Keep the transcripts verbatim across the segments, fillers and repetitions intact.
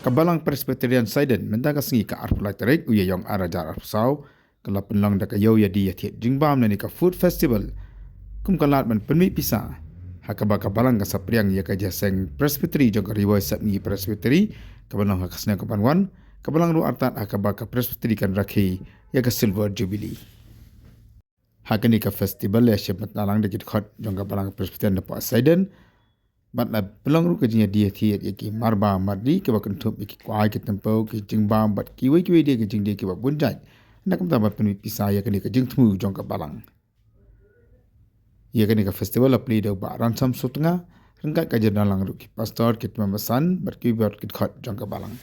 Ka Balang Presbyterian Saiden mynta ka sngi ka arphew lai tarik u Ïaïong ar hajar arphew saw ka la pynlong da ka ïew ïa die ïa thied jingbam na kane ka Food Festival kum ka lad ban pynmih pisa ha kaba ka Balang ka saphriang ïa ka jingïaseng Presbytery jong ka Ri Bhoi Sepngi Presbytery kaban long ha ka snem kaban wan, ka Balang ruh artat ha kaba ka Presbytery kan rakhe ïa ka Silver Jubilee. Ha kane ka festival la shim bynta lang da ki dkhot jong ka Balang Presbyterian na Saiden bad la pynlong ruh ka jingïadie thied ïa ki marba mardi kiba kynthup ïa ki kwai ki tempew ki jingbam bad kiwei kiwei de ki jingdie kiba bun jait na ka bynta ban pynmih pisa ïa kane ka jingthmu jong ka Balang. Ïa kane ka festival la plie da u Bah Ransom Sutnga ryngkat ka jingdon lang ruh ki pastor ki tymmen basan bad kiwei bad ki dkhot jong ka Balang.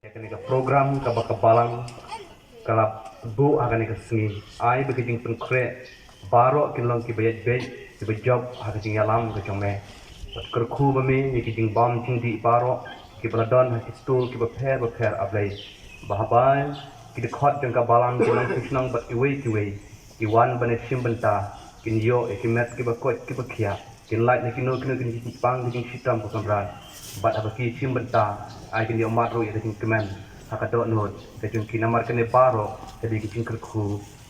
Ïa kane ka program kaba ka Balang ka la buh ha kane ka sngi. Ai ba ka jingpynkhreh baroh kin long kiba ïaid beit kiba jop ha ka jingïalam ka jong me. Bad kyrkhu ba me ïa ki jingbam jingdih baroh kiba la don ha ki stul kiba pher ba pher, A Blei. Ba haba ki dkhot jong ka Balang ki nongshong shnong bad kiwei kiwei ki wan ban ïashim bynta, kin ïoh ïa ki met kiba koit kiba khiah, kin lait na kino kino ki jingpang ki jingshitom ka Kynrad. Bad haba ki shim bynta, ai kin ïoh mad ruh ïa ka jingkmen ha ka dohnud ka jong ki, namar kane baroh ka dei ka jingkyrkhu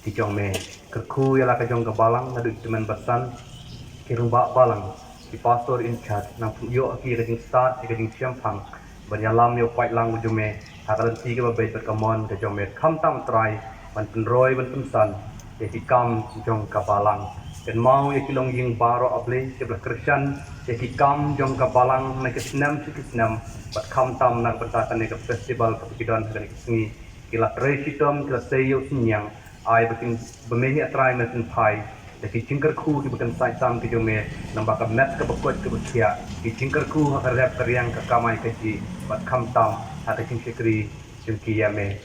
ki jong me. Kyrkhu ïa la ka jong ka Balang naduh ki tymmen basan, ki rangbah Balang, ki pastor in charge, nang pynïoh ïa ki ïa ka jingstad ïa ka jingshemphang ban ïalam ïa u paidlang u jong me ha ka lynti kaba beit bad ka mon ka jong me. Khamtam Trai ban pynroi ban pynsan ïa ki kam jong ka Balang. Kynmaw ïa ki longïing baroh, A Blei, kiba la kyrshan ïa ki kam jong ka Balang na ki snem sha ki snem, bad khamtam na ka bynta kane ka festival kaba ki don ha kane ka sngi. Ki la trei shitom, ki la sei ïa u synñiang. Ai ba kin, ba me hi, A Trai, me pynphai da ki jingkyrkhu kiba kynsai tam ki jong me, namar ka met kaba koit kaba khiah, ki jingkyrkhu ha ka rep ka riang, ka kamai kajih, bad khamtam ha ka jingshakri jong ki ïa me.